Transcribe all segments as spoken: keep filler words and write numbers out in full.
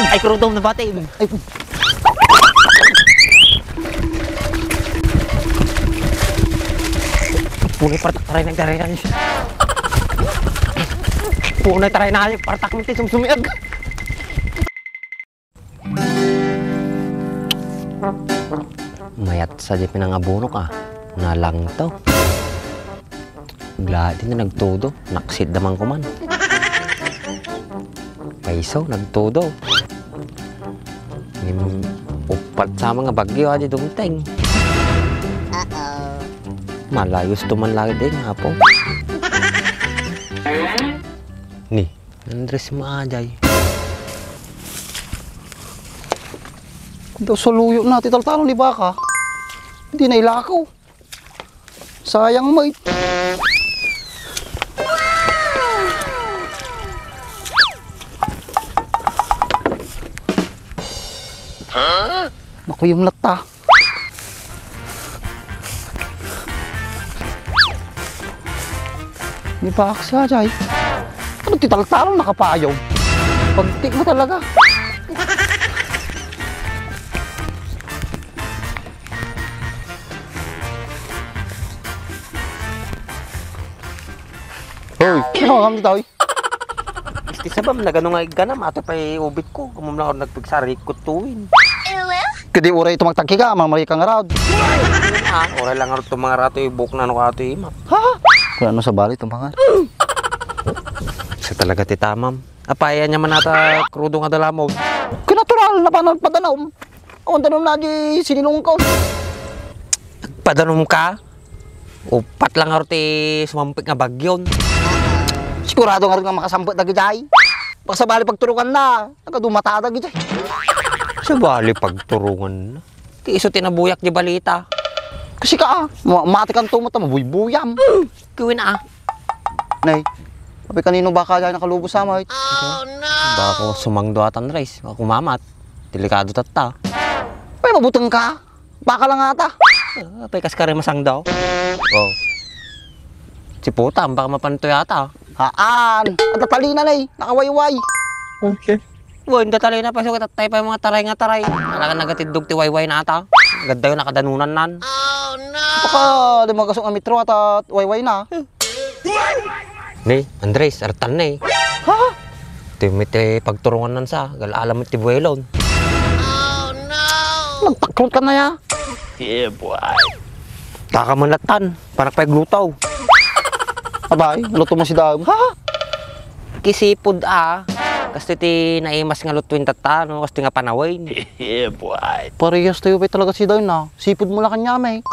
Ay, krudo, nabati. Ay, punay partak, taray, nagdarigan. Punay, taray, na, partak, minti, sumsumiag. Mayat sa di pinangabunok, ah. Nalangto. Aglaat ti nagtudo, naksit da man kuman. Paiso, nagtudo. Nim-, uppat sa mga bagyo, adi dumteng. Uh-oh. Malayos to man lagi din, apo. Ni, Andres Maajay. Daw suluyo na, ti taltalon ni baka. Hindi na ilako. Sayang mo, eh. Makuyom latta. Ni baksa, jay. Ano ti taltalon nakapayaw? Pagtik mo talaga. Hoy, ano ka kami tayo? Isti sabam, nagano nga igganam, ato pa'y ubit ko. Kamum lang ako nagpigsari, kutuin. Kadi uray ito magtagki ka, mamari ka nga raod. Ah, uray lang nga ito mga rato, ibuk na ano ka ato, ima. Ha? Kung ano sa bali, ito mga. Sa talaga ti tamam. Apaya niya man ata krudo nga dalamog. Kinatural na pa nagpadanaw. Awan danom na di sinilong ko. Nagpadanom ka? Upat lang nga ti sumampit nga bagyon. Sigurado nga rin nga makasampit dagijay. Baka sabali pagturungan na, nagkadumata dagijay. Sabali pagturungan na. Ti isu ti nabuyak di balita. Kasi ka, ah, ma-, mati kan tumata, mabuybuyam. Kiwin, ah. Nay, abi kanino baka dyan nakalubos sa amay? Baka sumangdo atan, Res. Baka kumamat. Delikado tatta. Ay, mabuteng ka. Baka lang ata. Ah, apay kas kare masangdaw. Oh. Si puta, baka mapantoy ata. Haan. At tatalina, Nay. Nakawayway. Okay. Wen, datali na pa, so, kitattay pa yung mga taray nga taray. Talaga nagatiddog ti wayway na ata. Gaddayo nakadanunan nan. Baka di magaso nga metro at, at wayway na. Ni, Andres, artan na eh. Ha? Ti, may ti pagturungan nan sa, gal-alam ti buwelon. Nagtakrot ka na ya? Yeah, boy. Taka man latan. Panak pay glutaw. Abay, luto mo si Dam. Ha? Kisipod a. Kastoy ti naimas nga lutuin tatta, no? Kastoy nga panawen. Yeah, boy. Parehas tayo pay talaga si Dam na. Sipod mo la kanya, may.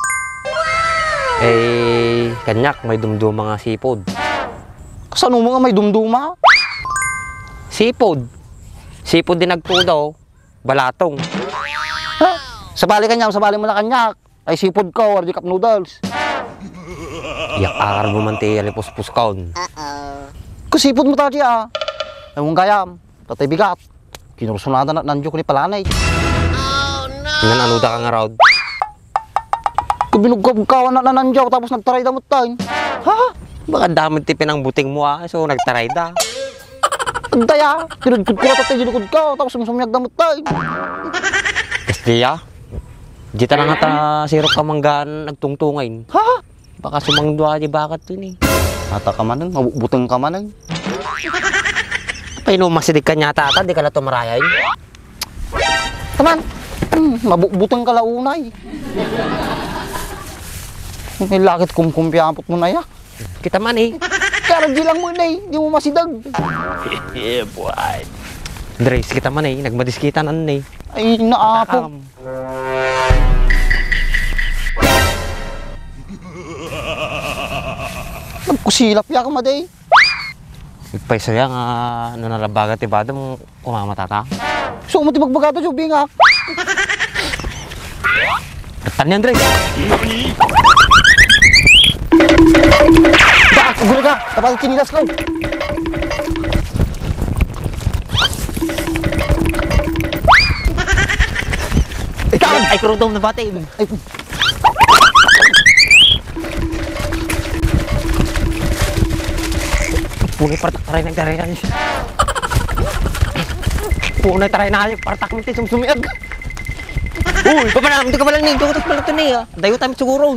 Eh, kanyak, may dumduma nga sipod. Kasano mo nga may dumduma? Sipod. Sipod din nagtudaw. Balatong. Ha? Sabali kanya, sabali mo la kanyak. Ay, sipod ka, or di cup noodles. Yak, akar mo man ti alipuspos kaon. Kasipod mo tadi, ah. Ay, mong gayam. Tatay bigat. Kinursunada na, nandiyo ko ni palanay. Ngan ano da ka nga raod? Kabinugkab ka, anak na nandiyo, tapos nagtaray damot tayo. Ha? Baka damot ti pinangbuting mo, ah. So, nagtaray da. Agdaya, kinudkod ko na tatay, ginukod ka, tapos sumsumiag damot tayo. Kasdiya? Dita na nga ta sirok ka manggaan agtungtungay. Ha? Baka sumangdua di bakat yun eh. Ata ka manen, mabuteng ka manen. Painom masidig ka niya tata, di ka na tumarayay. Taman, hmm, mabuteng ka launay. Ang lakit kumkumpiampot mo na ya. Kita man eh. Karagi lang mo na eh, di mo masidag. Yeah, boy. Dres, kita man eh, nagmadiskita na eh. Ay, naapo. Takam. Nagkusilap ya ka, Maday. Igpayso ya nga, no, narabaga ti badam, kumamatata. So, mo ti bagbagata, Joby, nga. Tan ni Andres. Ba, guro ka, tapal kinilas ko. Ikaw! Ay, kurudong na bati. Ay, punay partak, taray, nagdarigan. Unay taray na, partak mo ti sumsumiag. Uy, papanam, di ka pala ni, di ka pala ni, ah. Dayo tayo siguro.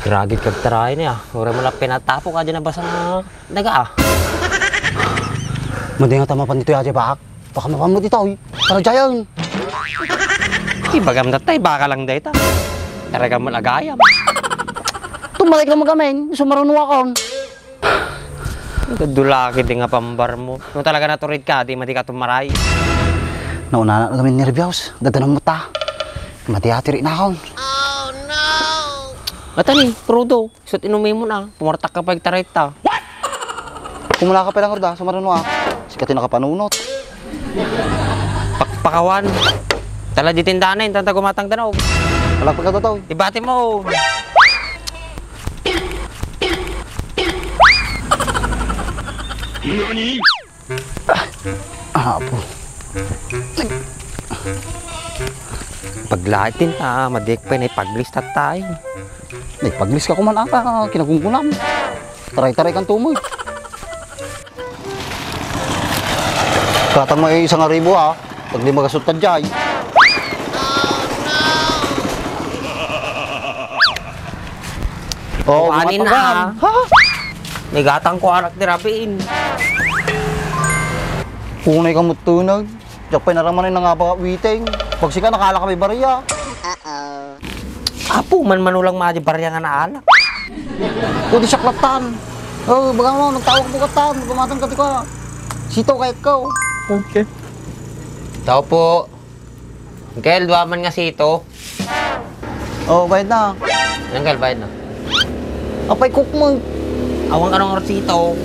Grabe kagtaray niya. Ura mo lang pinatapo ka dyan na basa na daga, ah. Madi nga tama panito ya, Jebak. Baka mapamot ito, eh. Para jayan. Ibagam na tayo, baka lang dayta. Talagang malagayam. Tumalay ka magamin, sumaruno akon. Dulaki di nga pambar mo. No talaga naturid ka, di madi ka tumaray. Nauna na kami nervyos. Dadanam mo ta. Mati atiri na akon. Ata ni, Prodo. Isut inumi mo na. Pumartak ka pa igtarayta. Kumula ka pa lang, Roda, sumaruno, ah. Sikat yung nakapanunot. Pakpakawan. Tala di tindahan, tanta gumatang danaw. Palagpag ka, Totoy. Ibati mo. Apo. Paglaat din ta, madik pa na ipaglis tattay. Naipaglis ka kuman ata, kinagunggunam. Taray-taray kan tumoy. Katang may isang aribo, ha? Pag di magasot ka dyan. Oh, kumain na, ah. Ha? May gatang ko anak ni Rabiin. Kunay ka mutunag. Diyak pa naraman ay nangaba witing. Pag sika nakala kami bariya. Apo, man manulang madi bariya nga naalak. Pwede siya klatan. Oh, baga mo, magtawag mo katan. Gumatang ka di ka. Sito kayat ko. Okay. Tao po. Uncle, dua man nga sito. Oh, bayad na. Uncle, bayad na. Apay, cook mo. Awang ka ng sito.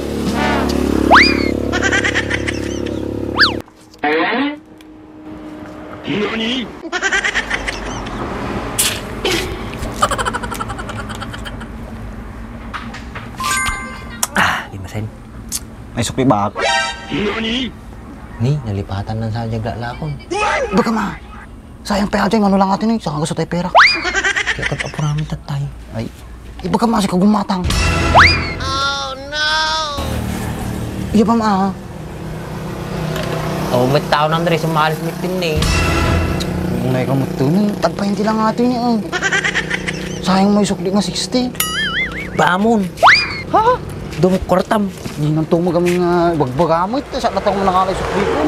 Ah, di masen. May sukli ba? Ni, nalipatan lang sa jaglalakon. Baga ma. Sayang pera dyan, ano lang atin eh, saka gusto tayo pera. Kaya kag apurami tatay. Ay, ibaga ma, si kagumatang. Oh, no! Iya ba ma? Oh, may tao nang diri, sumalis mitin ni. Unay ka mo to, ni tagpahinti lang atin eh. Sayang may sukli nga sixty. Bamon. Ha? Dumukor tam. Di nang tumag kami nga bagbaga mo ito. Sa katang mo nakalay sukli ko.